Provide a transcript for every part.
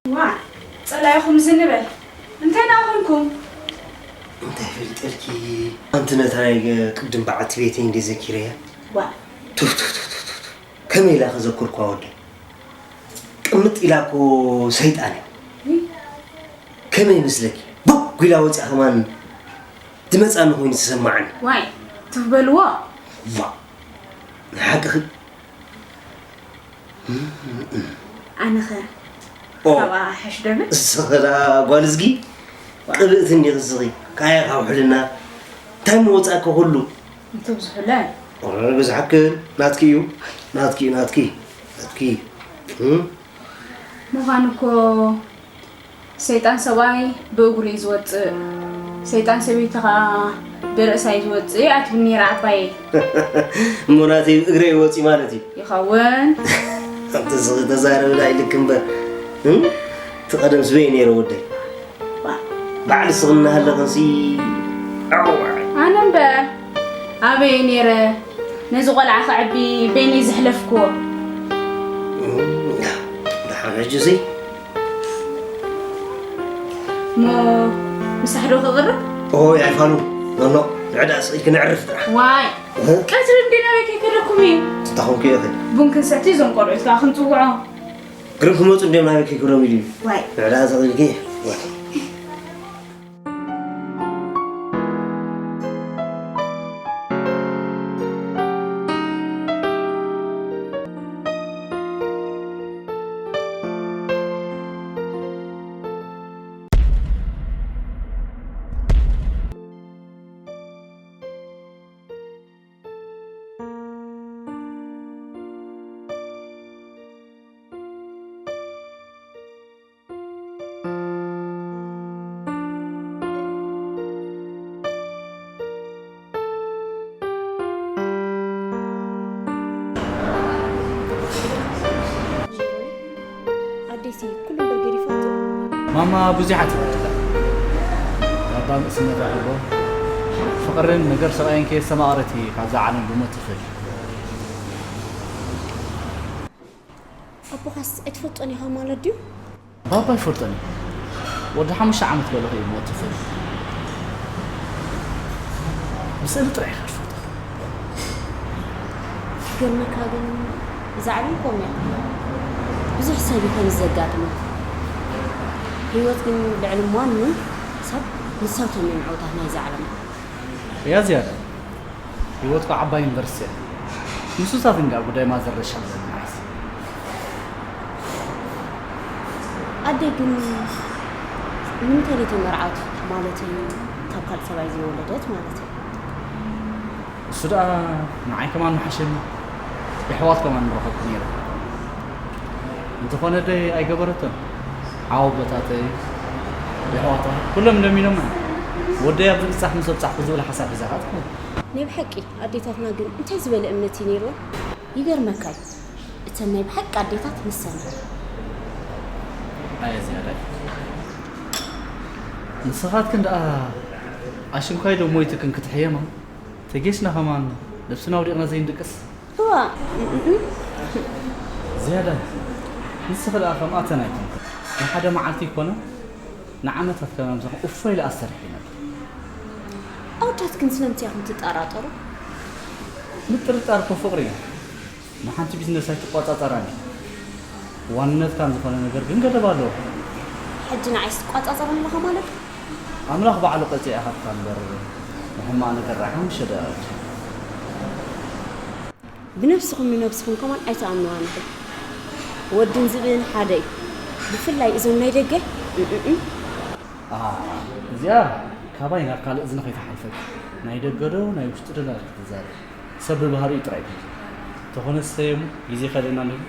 ዋ፣ ጸላኢኹም ዝንበል እንታይ ደኣ ኮንኩም? እንታይ ፈልጠልኪ? ኣንቲ ነታ ናይ ቅድም በዓልቲ ቤተይ እንደ ዘኪረያ። ዋ፣ ቱ ቱ ቱ ቱ ቱ። ከመይ ኢላ ከዘክርኳ ወደ? ቅምጥ ኢላ እኮ ሰይጣን እያ። ከመይ ይመስለኪ? ቦግ ኢላ ወፂኣ ከማን ትመፃኒ ኮይኑ ተሰማዓኒ። ዋይ፣ ትፍ በልዎ። ዋ፣ ንሓቅኺ። ኣነኸ ኦ፣ ካብኣ ሕሽ ደብል? እስኺ ደኣ ጓል እዝጊ ቅብእቲ እንዲኺ እስኺ። ካየ ካብ ሕልና እንታይ ምወፃእኪ ኩሉ? ይትብዝሑለን። ኦ፣ በዝሓክን ናትኪ እዩ። ናትኪ፣ ናትኪ፣ ናትኪ። እም? ምዃኑ እኮ ሰይጣን ሰብኣይ ብእግሩ እዩ ዝወፅእ፣ ሰይጣን ሰበይቲ ከዓ ብርእሳ እዩ ዝወፅእ ኣትብል ነይራ ዓባየይ። እሞ ናተይ እግረይ ወፂ ማለት እዩ። ይኸውን። ኣንቲ ስኺ ተዛረቢ ዳ ኢልክ እምበር። እም? እቲ ቀደምስ በይ ነይረ ወደይ። ባዕሊ ስኺ እናሃለኽንሲ ዓው። ኣነ እምበር ኣበይ ነይረ ነዚ ቆልዓ ከዕቢ በይነይ ዘሕለፍክዎ። እም፣ ደሓን ሕጂ ሲ እሞ ምሳሕ ዶ ክቕርብ? ኦይ ኣይፋሉ። ኖኖ፣ ንዕዳ ስቒልኪ ነዕርፍ ጥራሕ። ዋይ፣ እህ? ቀትሪ እንዴ ናበይ ከይከደኩም እዩ? እንታይ ኮንኩ ኢኺ? ቡን ክንሰቲ እዞም ቆልዑት ከዓ ክንፅውዖ። ግርም ክመፁ እንዲዮም ናበይ ከይከዶም ኢሉ እዩ። ዋይ። ንዕዳ ስቒልኪ። ዋይ። ኣዴሲ ኩሉ እምበር ገዲፋቶ። ማማ ብዙሓት ይወድላ። ባባ ንእስነታ እቦ ፍቕርን ነገር ሰብኣይን ከየስተማቐረት እየ ካብዛ ዓለም ብሞት ትፈል። ኣቦኻስ ኣይትፈልጦን ኢኻ ማለት ድዩ? ባባ ይፈልጦን እዩ። ወዲ ሓሙሽተ ዓመት ከለኹ እዩ ብሞት ትፈል። ብስእሊ ጥራይ ኢኻ ትፈልጦ። ክገርመካ ግን እዛ ዓለም ከምኡ እያ። ብዙሕ ሰብ እዩ ከምዚ ዘጋጥሞ። ህይወት ግን ልዕሊ ማንም ሰብ ንሳቶም እዮም ዕውታት ናይዛ ዓለም። እያ ዝያዳ ህይወትኳ ዓባይ ዩኒቨርሲቲ እያ። ንሱታት እንዳ ጉዳይ ማዘር ረሻ ብለን ንሓስ። ኣደይ ግን ንምንታይ ዘይተመርዓወት? ማለተይ ካብ ካልእ ሰብኣይ ዘይወለደት ማለተይ። እሱ ደኣ ንዓይ ከማን ምሓሸኒ። የሕዋት ከማን ምረኸብኩ ነይረ። እንተኾነ ኣደይ ኣይገበረቶን። ሓወቦታተይ፣ የሕዋታ ኩሎም እንደሚኖማ። ወደይ ኣብዚ ብጻሕ ምስ ኣብጻሕኩ ዝብል ሓሳብ ሒዛ ከኣ ትኸውን። ናይ ብሓቂ ኣዴታትና ግን እንታይ ዝበለ እምነት እዩ ነይርወን? ይገርመካ እዩ። እተን ናይ ብሓቂ ኣዴታት ንሰን እየን። ኣየ ዝያዳይ። ንስኻትክን ደኣ ኣሽንኳይ ዶ ሞይትክን ክትሕየማ? ተጌስና ከማን ነብስና ኣውዲቕና ዘይንድቅስ? እዋ። እም፣ እም፣ እም። ዝያዳይ። ንስኺ ደኣ ከምኣተን ኣይኮንክን። ንሓደ መዓልቲ ኣይኮነ ንዓመታት ከማን ምሳኹም እፎይ ኢለ ኣሰርሕ ይነብር። ኣወዳት ግን ስለምንታይ ኢኹም ትጠራጠሩ? ምጥርጣር እኮ ፍቕሪ እዩ። ንሓንቲ ቢዝነስ ኣይትቆጻጸራን እዩ። ዋንነትካን ዝኾነ ነገር ግን ገደብ ኣለዎ። ሕጂ ንዓይስ ትቆጻጸረኒ ኣለኻ ማለት እዩ? ኣምላኽ ባዕሉ ቀጺዑ ይሃብካ እምበር ንሕማቕ ነገር ርሓቕ ምሸ ደኣ። ብነብስኹም ንነብስኹም ከማን ኣይትኣምንዋን ኢኹም። ወድን ዝብእን ሓደ እዩ። ብፍላይ እዞም ናይ ደገ እም፣ እም፣ እም። ኣሃ፣ እዚኣ ካባይ ናብ ካልእ እዝኒ ከይትሓልፈኪ። ናይ ደገ ዶ ናይ ውሽጢ ዶ እንዳበልኪ ትዛረቢ። ሰብ ብባህሪኡ ጥራይ እዩ። እንተኾነ ሰየሙ ግዜ ከድእና ንብል።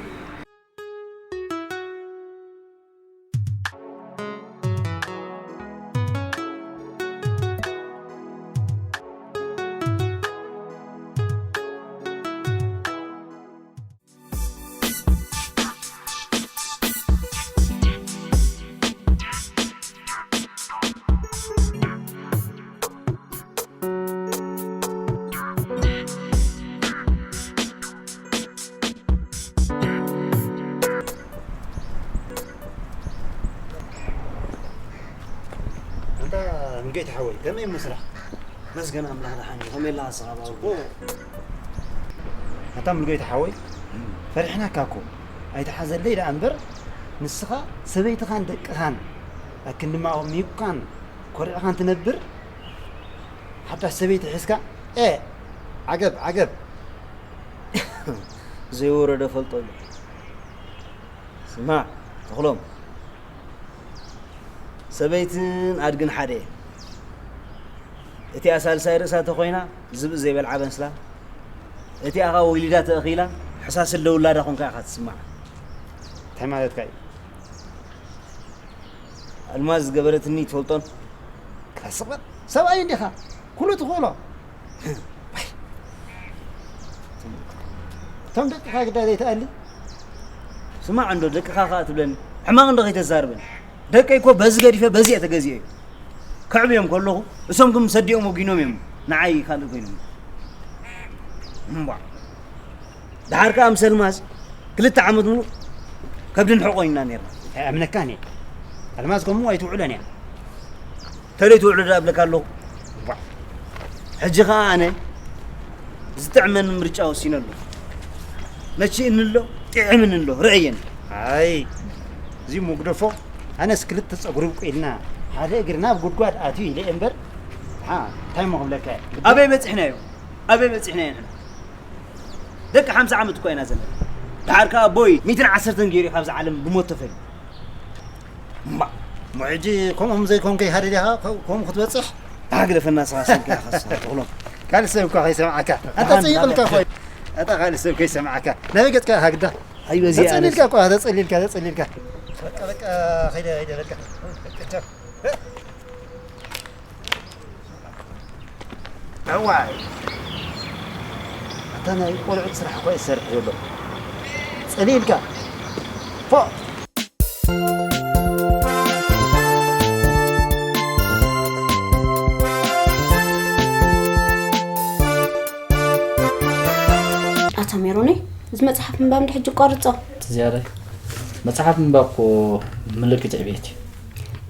ሙሉጌታ ሓወይ፣ ከመይ እሞ ስራሕ? መስገን ኣምላኽ ደሓን እዩ። ከመይ ኣለኻ ንስኻ ባባ? ኣታ ሙሉጌታ ሓወይ፣ ፈሪሕናካ እኮ። ኣይትሓዘለይ ደኣ እምበር፣ ንስኻ ሰበይትኻን ደቅኻን ኣክንዲ ማእሚኳን ኮሪዕኻን ትነብር፣ ሓዳሽ ሰበይቲ ሒዝካ፣ ኤ፣ ዓገብ፣ ዓገብ። ዘይወረዶ ፈልጦ እዩ። ስማዕ፣ ተኽሎም፣ ሰበይትን ኣድግን ሓደ እየን። እቲኣ ሳልሳይ ርእሳ ተኾይና ዝብኢ ዘይበልዓ በንስላ፣ እቲኣ ኸኣ ወሊዳ ተእኺላ ሕሳስ እንደ ውላዳ ኾንካ ኢኻ ትስማዓ። እንታይ ማለትካ እዩ? ኣልማዝ ዝገበረትኒ ትፈልጦን? ቀስ በል፣ ሰብኣይ እንዲኻ፣ ኩሉ ትኽእሎ። እቶም ደቅኻ ግዳ ዘይትኣሊ። ስማዕ እንዶ ደቅኻ ኸኣ ትብለኒ፣ ሕማቕ እንዶ ከይተዛርበኒ። ደቀይ እኮ በዚ ገዲፈ በዚ እየ ተገዚኤ እዩ። ከዕብዮም ከለኹ እሶም ግን ምስ ኣዲኦም ወጊኖም እዮም ንዓይ ካልእ ኮይኖም። እምቧ። ደሓር ከኣ ምስ ኣልማዝ ክልተ ዓመት ሙሉእ ከብዲ ንሕቆ ኢና ነርና። ኣይኣምነካን እየ። ኣልማዝ ከምኡ ኣይትውዕሎን እያ። ተለይ ትውዕሎ ዶ እብለካ ኣለኹ። እምቧ። ሕጂ ኸኣ ኣነ ዝጥዕመኒ ምርጫ ወሲነ ኣለኹ። መቺእኒ ኣሎ፣ ጥዕምኒ ኣሎ፣ ርኣየኒ። ኣይ፣ እዚ መጉደፎ፣ ኣነስ ክልተ ጸጉሪ ብቁልና ሓደ እግሪ ናብ ጉድጓድ ኣትዩ ኢለ እምበር፣ ሓ፣ እንታይ እሞ ክብለካ እየ? ኣበይ በጺሕናዮ? ኣበይ በጺሕናዮ ንሕና? ደቂ ሓምሳ ዓመት እኮ ኢና ዘለና። ደሓር ከኣ ኣቦይ ሚእትን ዓሰርተን ገይሩ እዩ ካብዛ ዓለም ብሞት ተፈልዩ። እምባ፣ እሞ ሕጂ ከምኦም ዘይኮንከ ይሃደ ዲኻ? ከ-፣ ከምኡ ክትበጽሕ? ኣግደፈና ስኻ ሰብ ዲኻ ስኻ ተኽሎም። ካልእ ሰብ እኳ ከይሰምዓካ። ኣታ ደሓን ጸይቕልካ እንዳበልካ። እኮ። ኣታ ካልእ ሰብ ከይሰምዓካ። ናበይ ገጽካ ኢኻ ግዳ? ኣይ በዚኣ ተጸሊልካ ነስ- እኳ፣ ተጸሊልካ፣ ተጸሊልካ። በቃ፣ በቃ፣ ኸይደ፣ ኸይደ፣ በቃ። በቃ፣ ቻው። እዋይ፣ ኣታ ናይ ቆልዑት ስራሕ እኮ እዩ ዝሰርሕ ዘሎ። ጸሊልካ። ፎእ። ኣታ ሜሮነይ፣ እዚ መጽሓፍ ምንባብ እንድሕጂ ቋርጾ። ዝያዳይ፣ መጽሓፍ ምንባብ እኮ ምልክት ዕቤት እዩ።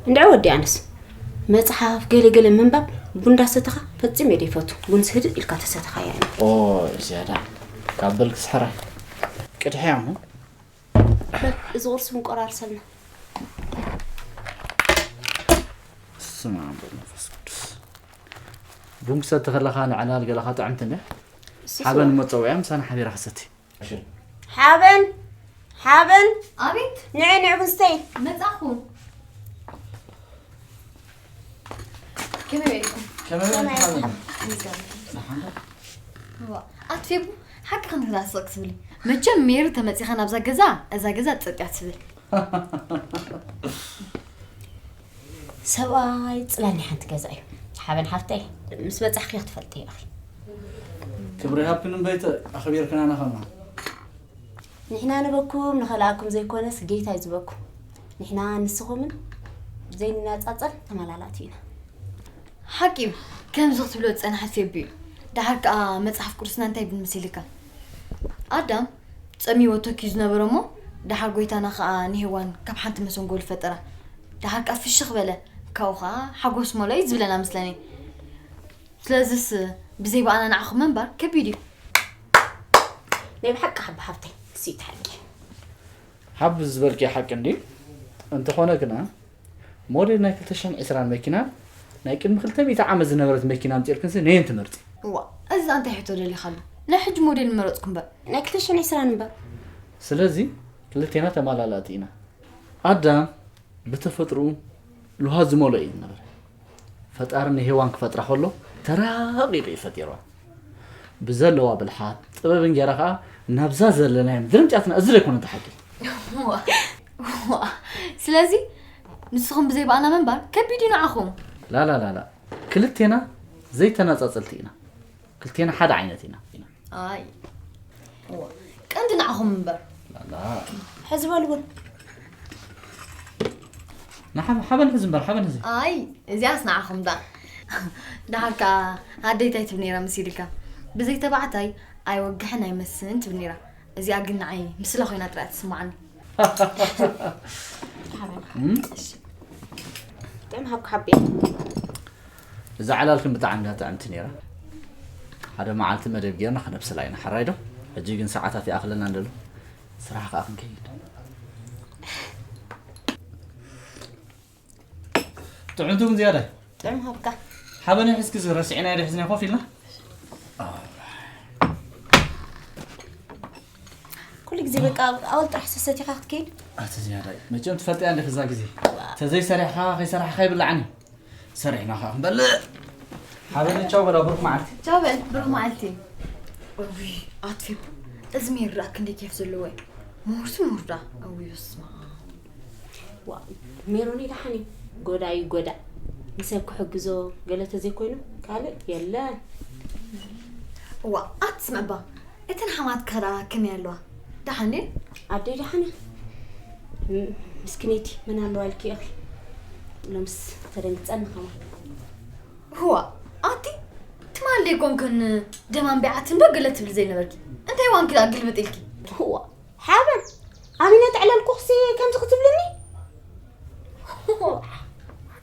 እንድዒ ወዲ ኣነስ፣ መጽሓፍ ገለ ገለ ምንባብ ቡን እንዳሰተኻ ፈጺመ ዘይፈቱ። ቡንስ ህድእ ኢልካ ተሰተኻያ እያ። ኦ፣ ዝያዳ፣ ካብ በልክስ ሕራይ። ቅድሕያ እሞ። በል፣ እዚ ቁርሲ ውን ቆራርሰልና። በስመ ኣብ ወወልድ ወመንፈስ ቅዱስ። ቡን ክሰቲ ከለኻ ንዕላል ገለኻ ጥዕምቲ እንደ እሱስ ሓበን እሞ። እሞ ጸውያ ምሳና ሓቢራ ክሰቲ። ሓበን፣ ሓበን። ኣቤት። ንዒ፣ ንዒ ቡን ስተይ። መጻኹ። ከመይ ውዒልኩም? ከመይ ውዒልኩም? ከመይ ሓበን? ደሓን ዶ? ዋ፣ ኣትፌቡ፣ ሓቂ ከም ትናስቕ ክትብሊ። መቸም ሜሪ ተመጺኻ ናብዛ ገዛ፣ እዛ ገዛ ጸጥ እያ ትብል። ሰብኣይ ጽላል ናይ ሓንቲ ገዛ እዩ። ሓበን ሓፍተይ፣ ምስ በጻሕኪ ክትፈልጢ ኢኺ። ክብሪ ሃብክን እምበይተ ኣኽቢርክና ናኸማ። ንሕና ንበኩም ንኸልኣኩም ዘይኮነስ ጌታ እዩ ዝበኩም። ንሕና ንስኹምን ዘይንነጻጸል ተመላላእቲ ኢና። ሓቂ እዩ፣ ከምዚ ክትብሎ ዝጸናሕት ፌቢ እዩ። ደሓር ከኣ መጽሓፍ ቅዱስና እንታይ ይብል መሲልካ? ኣዳም ጸሚዎ ተኪኡ ዝነበረ እሞ፣ ደሓር ጎይታና ከኣ ንሄዋን ካብ ሓንቲ መሰንጎሊ ፈጠራ። ደሓር ከኣ ፍሽኽ በለ፣ ካብኡ ከኣ ሓጎስ መሎ እዩ ዝብለና መስለኒ። ስለዚስ ብዘይ ብኣና ንዓኹም ምንባር ከቢድ እዩ። ናይ ብሓቂ ሓቢ ሓብተይ፣ እሱ እዩ እቲ ሓቂ። ሓቢ ዝበልክዮ ሓቂ እንድዩ። እንተኾነ ግና፣ ሞዴል ናይ ክልተ ሽሕን ዕስራን መኪና ናይ ቅድሚ ክልተ ሚእቲ ዓመት ዝነበረት መኪና ኣምጺእልክንሲ ነየን ትመርጺ? እዋ፣ እዚ እንታይ ሕቶ ደሊኻሉ? ናይ ሕጂ ሞዴል ምመረጽኩ እምበር። ናይ ክልተ ሽሕን ዕስራን እምበር። ስለዚ ክልቴና ተማላላእቲ ኢና። ኣዳም ብተፈጥርኡ ልውሃት ዝመልኦ እዩ ዝነበረ። ፈጣሪ ንሄዋን ክፈጥራ ከሎ ተራቒቑ እዩ ፈጢርዋ። ብዘለዋ ብልሓት፣ ጥበብን ጌራ ከኣ ናብዛ ዘለናዮ ምድሪ ኣምጺኣትና። እዚ ዶ ኣይኮነን እቲ ሓቂ? ዋ፣ ዋ። ስለዚ ንስኹም ብዘይ ብኣና ምንባር ከቢድ እዩ ንዓኹም። ላላ፣ ላላ። ክልቴና ዘይተነጻጸልቲ ኢና። ክልቴና ሓደ ዓይነት ኢና። ኣይ። እዋ፣ ቀንዲ ንዓኹም እምበር። ላላ። ሕዚ በሉ በሉ። ንሓ-፣ ሓበን ሕዚ እምበር፣ ሓበን ሕዚ። ኣይ፣ እዚኣስ ንዓኹም ዳ። ደሓር ከኣ ኣደይ እንታይ ትብል ነይራ መሲልካ? ብዘይ ተባዕታይ ኣይወግሕን ኣይመስን ትብል ነይራ። እዚኣ ግን ንዓይ ምስላ ኮይና ጥራይ ትስምዓኒ። ሓበን። እም? እሺ። ጥዕም ሃብካ ሓቢ። እዛ ዕላልክን ብጣዕሚ እያ ጥዕምቲ ነይራ። ሓደ መዓልቲ መደብ ጌርና ክነብስላ ኢና፣ ሕራይ ዶ? ሕጂ ግን ሰዓታት ይኣኽለና እንደሎ፣ ስራሕ ከኣ ክንከይድ። ጥዕምቲ እውን ዝያዳ። ጥዑም ሃብካ። ሓበን ሕዝኪ ዝረስዕና ይደ ሕዝና ኮፍ ኢልና። ኩሉ ግዜ በቃ ኣወል ጥራሕ ሰሰቲኻ ክትከይድ። ኣቲ ዝያዳ መቸም ትፈልጥያ እንዲኺ እዛ ግዜ። ተዘይሰሪሕኻ ከይሰራሕኻ ይብላዓኒ። ሰሪሕና ኸዓ ክንበልዕ። ሓበን ቻው በላ፣ ብሩክ መዓልቲ። ቻው በል፣ ብሩክ መዓልቲ። እውይ ኣትፊም፣ እዚ ሜሪ ደኣ ክንደይ ኬፍ ዘለዎ እዩ። ምሁርሲ ምሁር ደኣ። እውይ በስመ ኣብ። ዋ፣ ሜሮን ደሓን እዩ። ጎዳዩ ጎዳእ። ንሰብ ክሕግዞ ገለ ተዘይኮይኑ ካልእ የለን። እዋ ኣትስምዕባ፣ እተን ሓማትካ ደኣ ከመይ ኣለዋ? ደሓን ድየን? ኣደይ ደሓን እያ። ም-፣ ምስኪነይቲ መን ኣለዋ ኢልኪ ኢኺ? ሎምስ ተደንግጸኒ ከማን። ህዋ፣ ኣቲ ትማሊ ኮንክን ደም ኣንቢዓትን ዶ ገለ ትብሊ ዘይነበርኪ? እንታይ ዋንኪ ደኣ ግልብጥ ኢልኪ? ህዋ፣ ሓበን ኣሚነ ተዕለልኩኽሲ ከምዚ ክትብልኒ?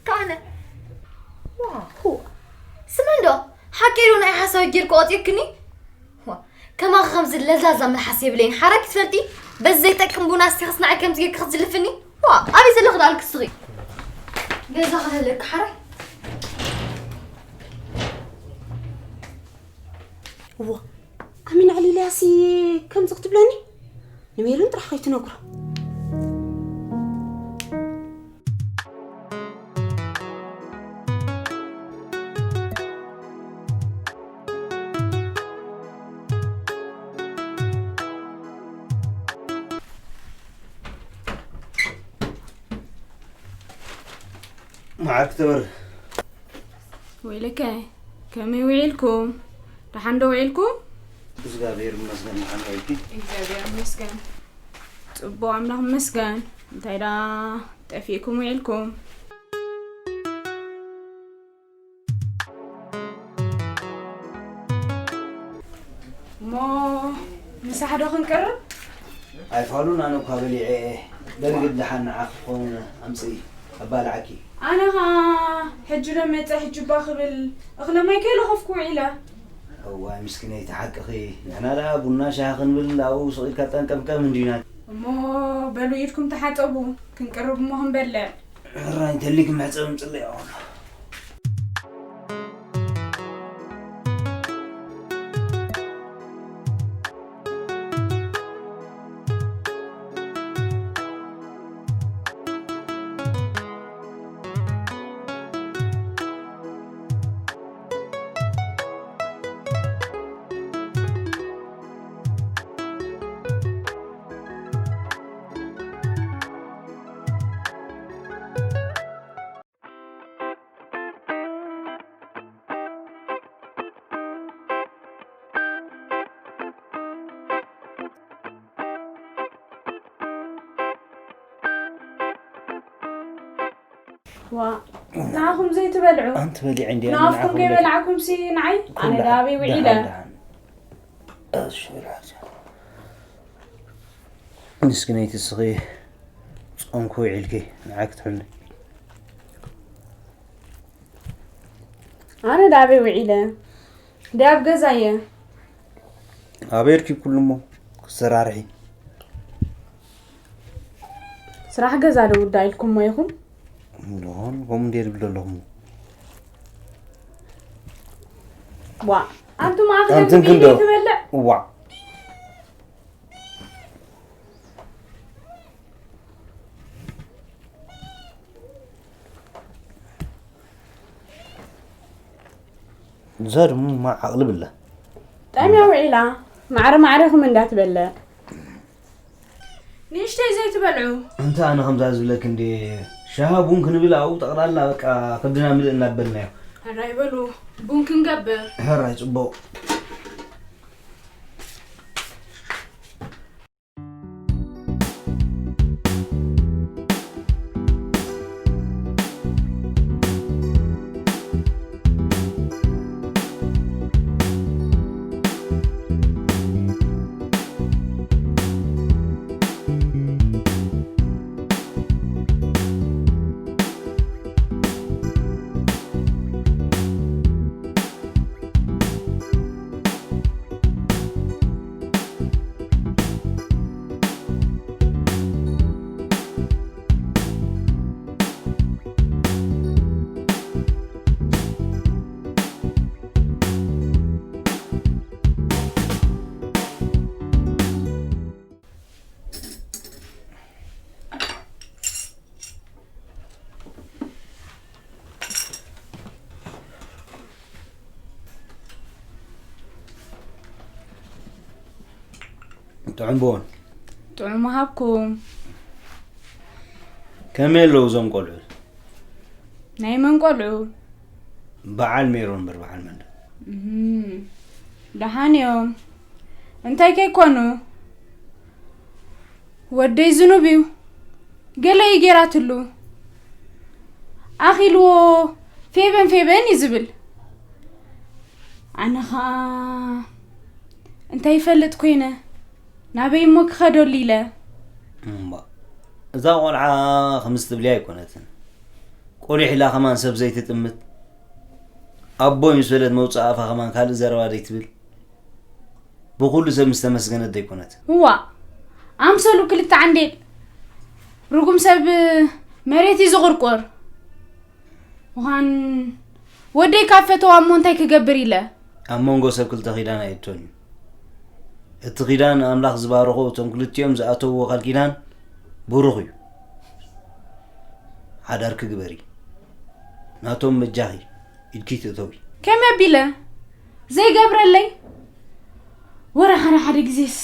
ካነ። ዋ፣ ህዋ። ስመን ዶ ሓቂ ኢሉ ናይ ሓሳዊ ጌርኩ ቆጺርክኒ? ዋ፣ ከማኺ ከምዚ ለዛዛ መልሓስ የብለይን። ሓራይ ክትፈልጢ፣ በዚ ዘይጠቅም ቡና ኣስቲኽስ ንዓይ ከምዚ ጌርኪ ክትዝልፍኒ? ዋ፣ ኣበይ ዘለኺ ደኣ ኣልክስኺ? ገዛ ክህልክ ሓራይ። እዋ፣ ኣሚን ኣሊልያሲ ከምዚ ክትብለኒ? ንሜሮን ጥራሕ ከይትነግሮ። መዓርኪ ተበር። ወይለከ፣ ከመይ ውዒልኩም? ደሓን ዶ ውዒልኩም? እግዚኣብሔር ይመስገን፣ ደሓን ውዒልኪ? እግዚኣብሔር ይመስገን። ጽቡቕ ኣምላኽ ይመስገን። እንታይ ደኣ ጠፊእኩም ውዒልኩም? እሞ ምሳሕ ዶ ክንቅርብ? ኣይፋሉን፣ ኣነ እኳ በሊዐ እየ። በርግድ ደሓን ንዓኺ ክኸውን ኣምፅኢ፣ ኣባልዓኪ። ኣነ ኸዓ ሕጂ ዶ መፀ ሕጂ እባ ክብል እኽለ ማይ ከይለኸፍኩ ውዒለ። እዋይ ምስኪነይቲ፣ ሓቅኺ። ንሕና ደኣ ቡና ሻሂ ክንብል ኣብኡ ስቕ ኢልካ ጠንቀምቀም እንዲና። እሞ በሉ ኢድኩም ተሓፀቡ፣ ክንቅርብ እሞ ክንበልዕ። ሕራይ እንተሊኪ መሕፀቢ ምፅለይ ኣኹ። ዋ፣ ንዓኹም ዘይትበልዑ? ኣንቲ በሊዐ እንድያ፣ ንዓኹም ንዓኹም ከይበላዕኩምሲ ንዓይ፣ ኣነ ደኣ ኣበይ ውዒለ? ደሓን፣ ደሓን። እሺ፣ ብልሓት። ምስኪነይቲ እስኺ ጾምኩ ውዒልኪ፣ ንዓይ ክትሕምኒ። ኣነ ደኣ ኣበይ ውዒለ? ደኣ ኣብ ገዛ እየ። ኣበይ ኣርኪብኩሉ እሞ ክትሰራርሒ? ስራሕ ገዛ ዶ ውዳ ኢልኩሞ ኢኹም? እንድኾን ከምኡ እንድየ ዝብል ዘለኹም። ዋ፣ ኣንቱም ኣኽለ ኣንትን ትብሊ ክንዶ? ትበልዕ? ዋ። እዛ ድማ ዓቕሊ ብላ። ጠምያ ውዒላ፣ ማዕረ ማዕሬኹም እንዳትበልዕ። ንእሽተይ ዘይትበልዑ። እንተ ኣነ ከምዛ ዝብለክ እንዴ፣ ሻሃ ቡን ክንብል ኣብኡ ጠቕላላ በቃ ከብድና ምልእ እናበልናዮ። ሕራይ በሉ፣ ቡን ክንገብር። ሕራይ፣ ጽቡቕ። ጥዑም ብወን። ጥዑም ሃብኩም። ከመይ ኣለዉ እዞም ቆልዑ? ናይ መን ቆልዑ? በዓል ሜሮን እምበር በዓል መን ዶ? እም፣ ደሓን እዮም። እንታይ ከይኮኑ? ወደይ ዝኑብ እዩ። ገለ እዩ ጌራትሉ። ኣኺልዎ ፌበን ፌበን እዩ ዝብል። ኣነ ኸኣ እንታይ ይፈልጥ ኮይነ? ናበይ እሞ ክኸደሉ ኢለ? እምባ፣ እዛ ቆልዓ ከምዚ ትብልያ ኣይኮነትን። ቆሊሕ ኢላ ከማን ሰብ ዘይትጥምት። ኣቦይ ምስ በለት መውፅእ ኣፋ ከማን ካልእ ዘረባ ዘይትብል። ብኹሉ ሰብ ምስ ተመስገነት ዘይኮነት። እዋ፣ ኣምሰሉ ክልተ ዓንዴል። ርጉም ሰብ መሬት እዩ ዝቑርቆር። ምዃን ወደይ ካብ ፈተዋ እሞ እንታይ ክገብር ኢለ? ኣብ መንጎ ሰብ ክልተ ኪዳን ኣየእቶን እዩ። እቲ ኪዳን ኣምላኽ ዝባረኾ፣ እቶም ክልቲኦም ዝኣተውዎ ቃል ኪዳን ብሩኽ እዩ። ሓዳርኪ ግበሪ። ናቶም በጃኺ ኢድኪ ትእተዊ። ከመይ ኣቢለ? ዘይገብረለይ? ወረ ሓደ ሓደ ግዜስ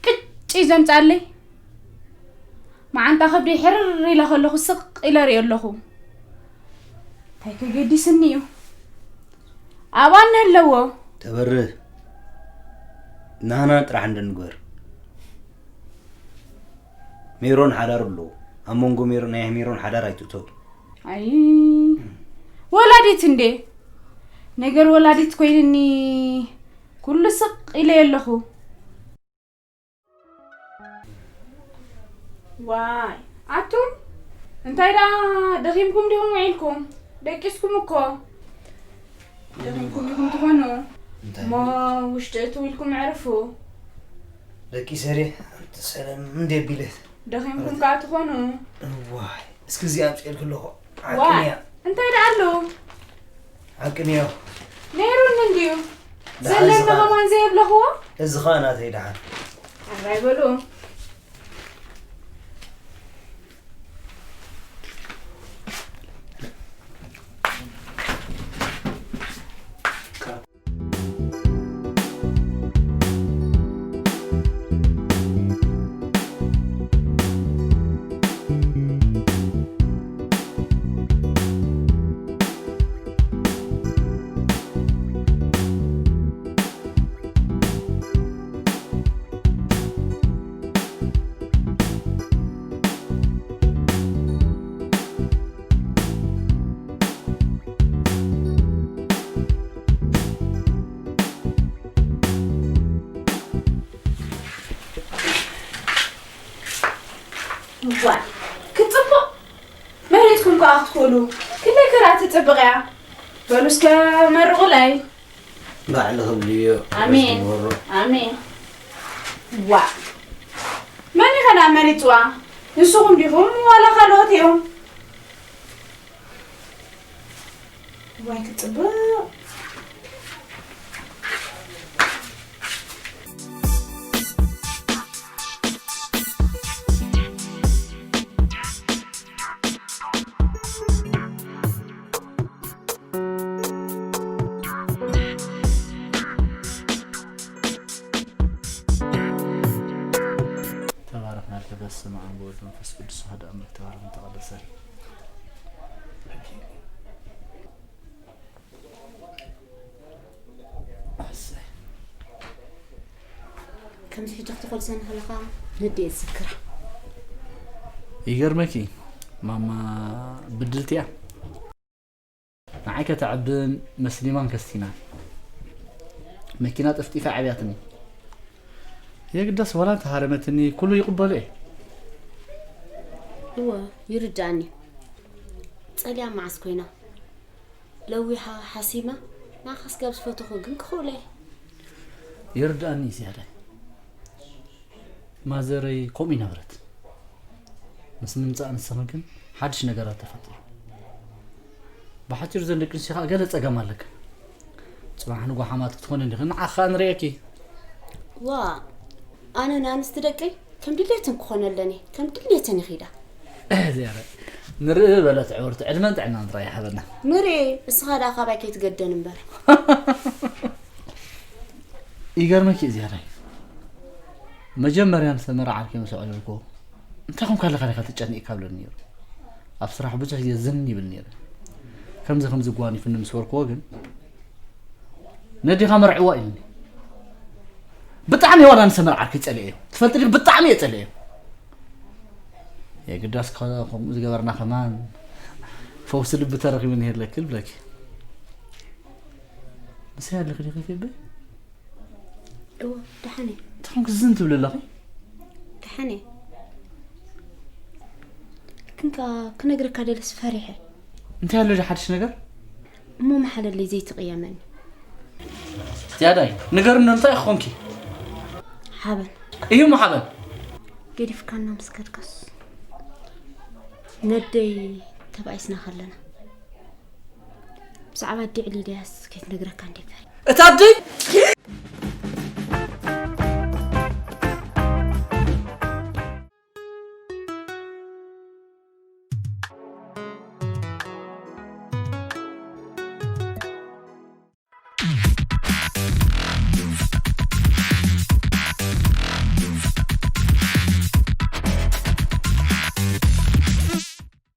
ቅጭ እዩ ዘምጻለይ። መዓንጣ ከብደይ ሕርር ኢለ ከለኹ ስቕ ኢለ ርእዮ ኣለኹ። እንታይ ከገዲስኒ እዩ? ኣብኣ እንህለዎ። ተበርህ። ናህና ጥራሕ እንደንግበር። ሜሮን ሓዳር ኣለዎ። ኣብ መንጎ ሜሮን፣ ናይ ሜሮን ሓዳር ኣይትእተው። ኣይ፣ ወላዲት እንዴ? ነገር ወላዲት ኮይንኒ ኩሉ ስቕ ኢለ ኣለኹ። ዋይ፣ ኣቱም እንታይ ደኣ ደኺምኩም ዲኹም ውዒልኩም? ደቂስኩም እኮ። ደኺምኩም ዲኹም ትኾኑ? እንታይ? እሞ ውሽጢ እትው ኢልኩም ኣዕርፉ። ደቂሰ ድየ? ኣንቲ ሰላም እንዴ ቢለት? ደኺምኩም ከኣ ትኾኑ? ዋይ፣ እስኪ እዚኣ ኣምፅኤልኪ ኣለኹ። ዋይ፣ ዓቅንያ። እንታይ ደኣ ኣሎ? ዓቅንዮ። ነይሩኒ እንድዩ። ደሓን ዘለና ዝኸ-፣ ከማን ዘየብለኽዎ? እዚ ኸኣ ናተይ ደሓን። ኣራይ በሉ። ዋይ፣ ክትጽብቕ መሬትኩም ከኣ ክትኮሉ። ክንደይ ከኣ ትጽብቕ እያ። በሉ እስከ መርቑለይ። ባዕሊ ክብልዮ ኣሜን። ርዝግበሮ። ኣሜን። ዋ፣ መን እዩ ከ ደኣ መሪጽዋ? ንስኹም ዲኹም ዋላ ካልኦት እዮም? ዋይ፣ ክጽብቕ። ተባረኽና በስመ ኣብ ወወልድ ወመንፈስ ቅዱስ ኣሐዱ ኣምላክ ተባረኽን ተቐደሰን። ከምዚ ሕጂ ክትኾልሰኒ ከለኻ ንዴት ዝክራ። ይገርመኪ ማማ ብድልቲ እያ። ንዓይ ከተዕብን መስሊማን ከስቲናን መኪና ጠፍጢፋ ዓብያትኒ። የግዳስ ዋላ እንተሃረመትኒ ኩሉ ይቕበሎ እየ። እወ፣ ይርድኣኒ። ጸሊያ መዓስ ኮይና? ለዊሓ ሓሲማ ንዓኻ ስጋብ ዝፈተኹ ግን ክኽእሎ እየ። ይርድኣኒ ዝያዳይ። ማዘረይ ከምኡ ይነበረት። ምስ ምምጻእ ንስኺ ግን ሓድሽ ነገራት ተፈጢሩ። ብሓጺሩ ዘን ደቂ ኣንስትዮ ከኣ ገለ ጸገም ኣለካ። ጽባሕ ንግሆ ሓማት ክትኾኒ እንዲኺ ንዓኺ ከኣ ንርእየኪ። ዋ፣ ኣነ ንኣንስቲ ደቀይ ከም ድሌተን ክኾነለን እየ፣ ከም ድሌተን ይኺዳ። እህ፣ ዝያዳ ንርኢ በለት ዕውርቲ ዕድመን ጥዕናን ጥራይ ይሃበና። ንርኢ፣ እስኻ ደኣ ካባይ ከይትገደን እምበር። ይገርመኪ ዝያዳይ። መጀመርያ ንሰመራ ዓርከይ ምስ ኣዕለልኩዎ እንታይ ኮንካ ኣለኻ ዲኻ ተጨኒቕካ ብለኒ ነይሩ። ኣብ ስራሕ ብዙሕ ግዜ ዝን ይብል ነይሩ። ከምዚ ከምዚ ጓኒፉኒ ምስ በልክዎ ግን ነዲኻ መርዕዋ ኢሉኒ። ብጣዕሚ ዋላ ንሰመራ ዓርከይ ጸሊኤዮ ትፈልጥ ድዩ? ብጣዕሚ እየ ጸሊኤዮ። የግዳስ ከ- ከምኡ ዝገበርና ከማን ፈውሲ ልቢ ተረኺቡ ነይርለኪ ብለኪ። ምሳይ ኣለኺ ዲኺ ፌበ? እዎ፣ ደሓን እየ። እንታይ ኮንክ ዝን ትብሊ ኣለኺ? ደሓን እየ። ግን ከኣ ክነግረካ ደለስ ፈሪሐ። እንታይ ኣሎ ሓድሽ ነገር? እሞ መሓለለይ ዘይትቕየመኒ። ዝያዳይ ንገርኒ እንታይ ክኾንኪ? ሓበን እዩ ሞ ሓበን ገዲፍካና ምስ ከድካስ ነደይ ተባኢስና ከለና ብዛዕባ ኣዲዕ ሊድያስ ከይትነግረካ እንዴ ፈሪ እታ ኣደይ